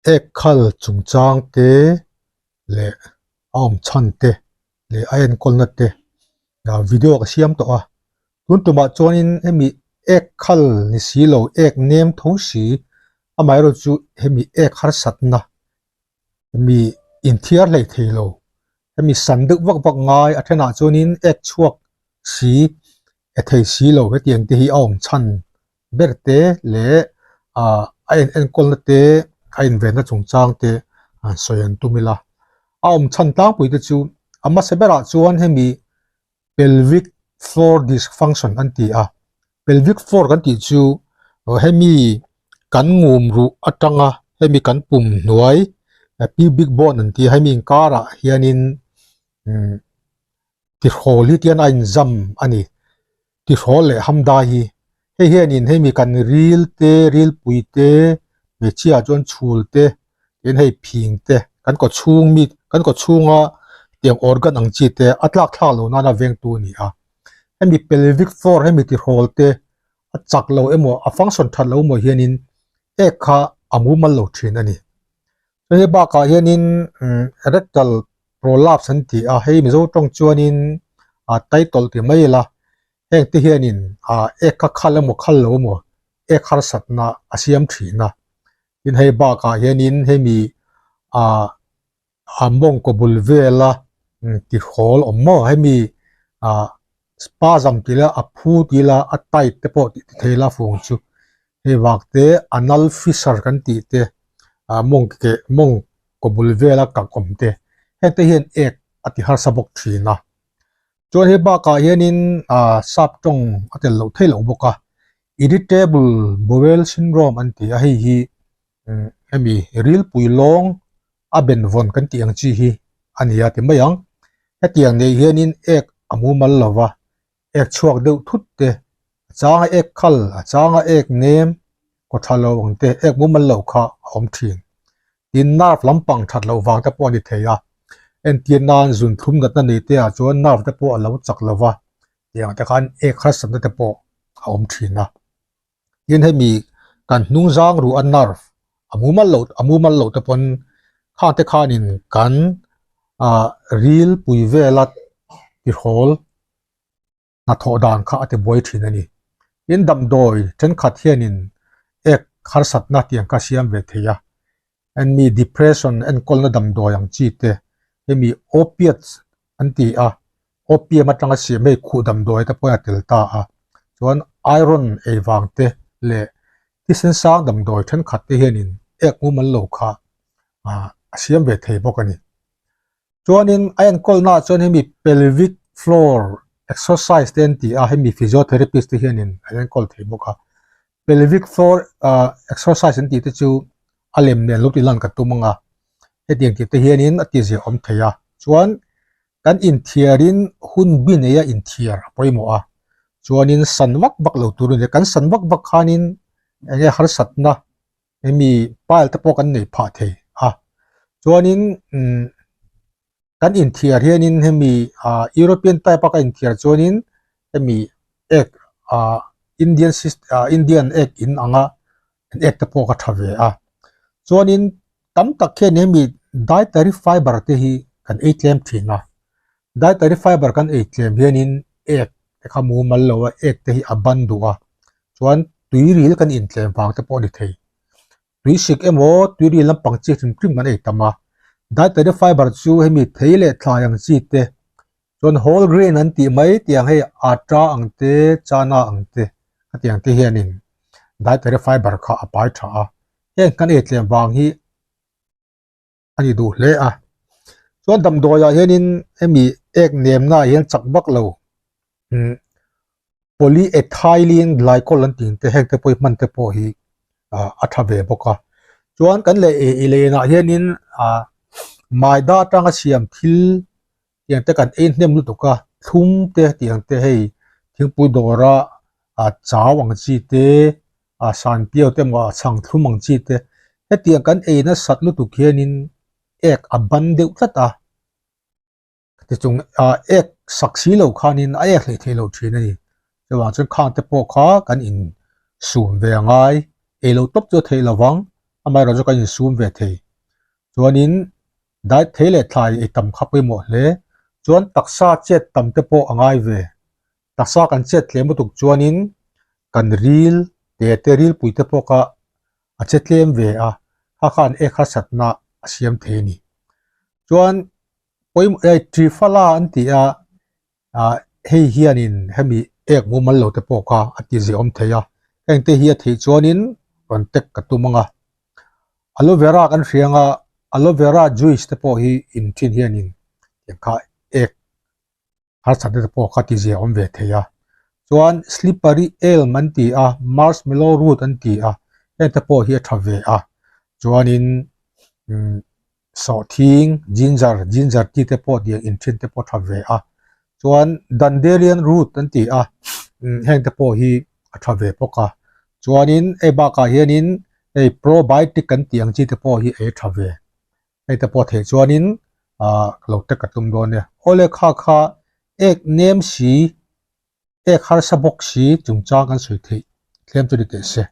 Ek khal chungchang te leh a awm chhan te leh a enkawlna te video ka siam tawh a, tun tumah chuanin hemi ek khal ni si lo ek nem tho si amaherawhchu chu hemi ek harsatna hemi inthiar hlei thei lo hemi san deuh vak vak ngai a thenah chuanin ek chhuak si e thei si lo hetiang te hi a awm chhan ber te leh ah a en enkawlna te a invenna chungchang te han sawi an tum ila a awm chhan tlangpui te chu a hmasa berah chuan hemi pelvic floor dysfunction an ti a pelvic floor kan tih chu hemi kan ngum ruh atanga hemi kan pum hnuai pubic bone an ti a hemi inkarah hianin umm tihrawl hi tian a inzam a ni. Tihrawl leh hamdai hi hei hianin hemi kan ril te rilpui te hmeichhia ah chuan chhul te tin hei phing te kan kaw chhung mi kan kaw chhunga tiang organ ang chi te a tlak thlak loh nana vengtu a ni a. Hemi pelvic floor hemi tihrawl te a chak lo emaw a function that lo emaw hianin ek kha a mumal lo thin a ni. Hei bakah hianin rectal prolapse an ti a, hei Mizo tawng chuanin ah title ti mai ila heng te hianin ah ek kha khal emaw khal lo emaw ek harsatna a siam thin a. Tin hei bakah hianin hemi ah a mawngkaw bul vela tihrawl awm maw hemi ah spasm tih ila a phu tih ila a tight te pawh tih thei ila fung chu hei vak te anal fissure kan tih te ah mawng keh mawngkaw bul vela kak awm te heng te hian ek a ti harsa bawk thin a chuan hei bakah hianin ah sap tawng a tel loh theih loh bawk a irritable bowel syndrome an ti a hei hi hemi rilpui lawng a benvawn kan tih ang chi hi a ni a ti mai ang. Hetiang nei hianin ek a mumal lo va, ek chhuak deuh thut te, a changa ek khal, a changa ek nem, kaw tha lo ang te, ek mumal lo kha a awm thin. Tin, nerve lampang that loh vang te pawh a ni thei a, entir nan zun thlum natna nei te ah chuan nerve te pawh a lo chak lo va, tiang te khan ek harsatna te pawh a awm thin a. Tin hemi kan hnung zang ruh a nerve a mumal loh a mumal loh te pawn khang te khanin kan ah ril pui vela tihrawl hnathawh dan kha a ti buai thin a ni. Tin damdawi thenkhat hianin ek harsatna tiang kha siam ve thei a hemi depression enkawlna damdawi ang chi te hemi opiates an ti a opium atanga siam hei khuh damdawi te pawhin a tel ta a chuan iron ei vang te leh thisen sang damdawi thenkhat te hianin ek mumal lo kha ah a siam ve thei bawk a ni. Chuanin a enkawlna ah chuan hemi pelvic floor exercise te an ti a hemi physiotherapist te hianin an enkawl thei bawk a pelvic floor ah exercise an tih te chu a lem nen lo tih lan ka tum ang a hetiang tih te hianin a tihzia awm thei a chuan kan inthiarin hun bi neia inthiar a pawimawh a chuanin san vak vak lo tur a ni a kan san vak vak khanin eng nge harsatna hemi pile te pawh kan nei phah thei a chuanin umm kan inthiar hianin hemi ah European type a ka inthiar chuanin hemi ek ah Indian system ah Indian ek in anga an ek te pawh ka tha ve a chuanin tam tak hian hemi dietary fiber te hi kan ei tlem thin a dietary fiber kan ei tlem hianin ek te kha mumal lo a ek te hi a ban duh a chuan tuiril kan intlem vang te pawh a ni thei tui hrik emaw tuiril lampang chi hrim hrim kan ei tam a dietary fiber chu hemi thei leh thlai ang chi te chuan whole grain an tih mai tiang hei atta ang te chana ang te hetiang te hianin dietary fiber kha a pai tha a heng kan ei tlem vang hi a ni duh hle a chuan damdawiah hianin hemi ek nemna ah hian chak vak lo umm polyethylene glycol an tih te heng te pawh hi hman te pawh hi ah a tha ve bawk a chuan kan leh i lenah hianin ah maida atanga siam thil tiang te kan ei hnem lutuk a thlum te tiang te hei thingpui dawra ah chau ang chi te ah sanpiau te emaw a chhang thlum ang chi te hetiang kan ei nasat lutuk hianin ek a ban deuh tlat a tichung ah ek sak si lo khanin a ek hleih theih loh thin a ni chuvang chuan khang te pawh kha kan in sum ve a ngai ei lo tawp chu a theih lovang. Amaherawhchu chu kan insum ve thei. Chuanin diet thei leh thlai ei tam kha pawimawh hle. Chuan taksa chet tam te pawh a ngai ve. Taksa kan chet tlem lutuk chuanin kan ril te te rilpui te pawh kha a che tlem ve a, kha khan ek harsatna a siam thei a ni. Chuan pawimawh eh Triphala an ti a, ah hei hianin hemi ek mumal lo te pawh kha a ti ziahawm thei a, heng te hi a theih chuanin rawn tek ka tum ang a. Aloe vera kan hria ang a, aloe vera juice te pawh hi in thin hianin tiang kha ek harsatna te pawh kha ti ziahawm ve thei a. Chuan slippery elm an ti a, marshmallow root an ti a, heng te pawh hi a tha ve a. Chuanin umm sawhthing, ginger, ginger tea te pawh tiang inthin te pawh tha ve a. Chuan dandelion root an ti a, heng te pawh hi a tha ve bawk a. Chuanin hei bakah hianin hei probiotic kan tih ang chi te pawh hi ei tha ve. Hei te pawh theih chuanin ah lo tek a tum dawn nia. Awle kha kha ek nem si, ek harsa bawk si chungchang kan sawi theih thlem chu ni teh se.